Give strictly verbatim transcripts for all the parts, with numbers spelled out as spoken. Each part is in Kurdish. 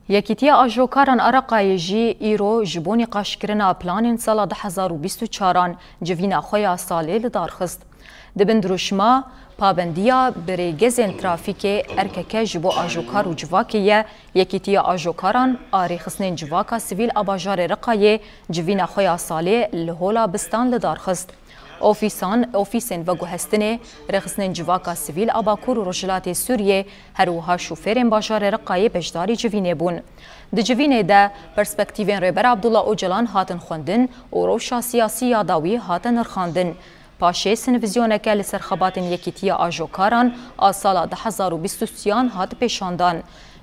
Yekîtiya Ajokaran a Reqayê jî îro ji bo nîqaşkirina planên sala du hezar û bîst û çaran civîna xwe ya salê li dar xist. Di bin dirûşma pabendiya bi rêgezên trafîkê erkeke ji bo ajokar û civakê ye, Yekîtiya Ajokaran a Rêxistinên Civaka Sivîl a Bajarê Reqayê civîna xwe ya salê li Hola Bistan li dar xist. Ofîsan, ofîsên veguhestinê, rêxistinên civaka sivîl a Bakur û Rojhilatê Sûriyê, her wiha şofêrên bajarê Reqayê beşdarî civînê bûn. Di civînê de perspektîvên Rêber Abdullah Ocalan hatin xwendin û rewşa siyasî ya dawî hate nirxandin. Paşê sinvizyoneke li ser xebatên Yekîtiya Ajokaran a sala du hezar û bîst û sêyan hat pêşandan.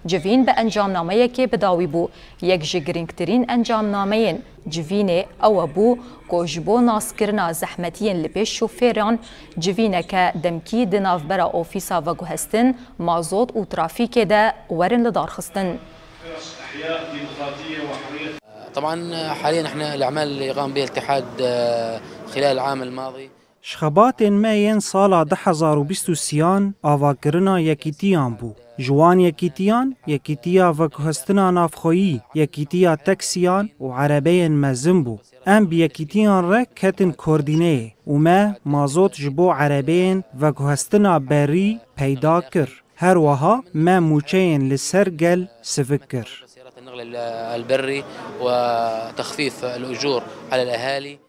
Civîn bi encamnameyekê bi dawî bû. Yek ji girîngtirîn encamnameyên civînê ew bû ku ji bo naskirina zehmetiyên li pêş şofêran civîneke demkî di navbera ofîsa veguhestin, mazot û trafîkê de werin lidarxistin. طبعا، حاليا احنا الاعمال اللي قام بها الاتحاد، آه، خلال العام الماضي. Ji xebatên me yên sala du hezar û bîst û sêyan avakirina yekîtiyan bû. Ji wan yekîtiyan, Yekîtiya Veguhestina Navxweyî, Yekîtiya Teksiyan û Erebeyên Mezin bû. Em bi yekîtiyan re ketin koordîneyê û me mazot ji bo erebeyên veguhestina berî peyda kir. Her wiha me mûçeyên li ser gel sivik kir. سيارات النقل البري وتخفيف الأجور على الأهالي.